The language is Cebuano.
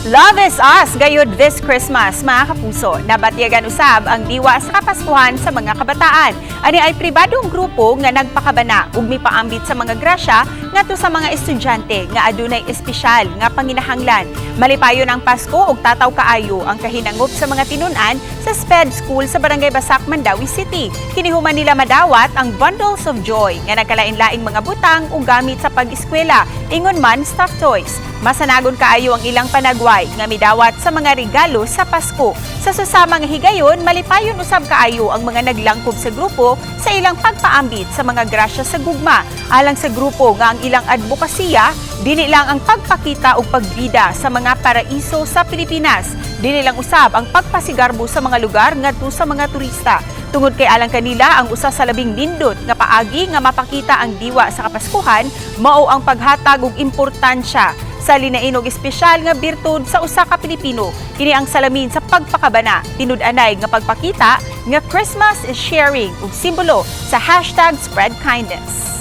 Love is us gayud this Christmas, mga kapuso. Nabatyagan usab ang diwa sa Kapaskuhan sa mga kabataan. Ani ay pribadong grupo nga nagpakabana ug mipaambit sa mga grasya ngadto sa mga estudyante nga adunay espesyal nga panginahanglan. Malipayon ang Pasko ug tataw kaayo ang kahinangop sa mga tinun-an sa SPED School sa Barangay Basak, Mandaue City. Kinihuman nila madawat ang Bundles of Joy nga nagkalain-laing mga butang ug gamit sa pag-eskwela, ingon man stuffed toys. Masanagon kaayo ang ilang panagway nga midawat sa mga regalo sa Pasko. Sa susama nga higayon, malipayon usab kaayo ang mga naglangkob sa grupo sa ilang pagpaambit sa mga grasya sa gugma. Alang sa grupo nga ang ilang advokasya, dili lang ang pagpakita o pagbida sa mga paraiso sa Pilipinas. Dili lang usab ang pagpasigarbo sa mga lugar ngadto sa mga turista. Tungod kay alang kanila, ang usa sa labing nindot nga paagi nga mapakita ang diwa sa Kapaskuhan mao ang paghatag og importansya sa linain og espesyal nga birtud sa usa ka Pilipino. Kini ang salamin sa pagpakabana, tinud-anay nga pagpakita nga Christmas is sharing ug simbolo sa #SpreadKindness.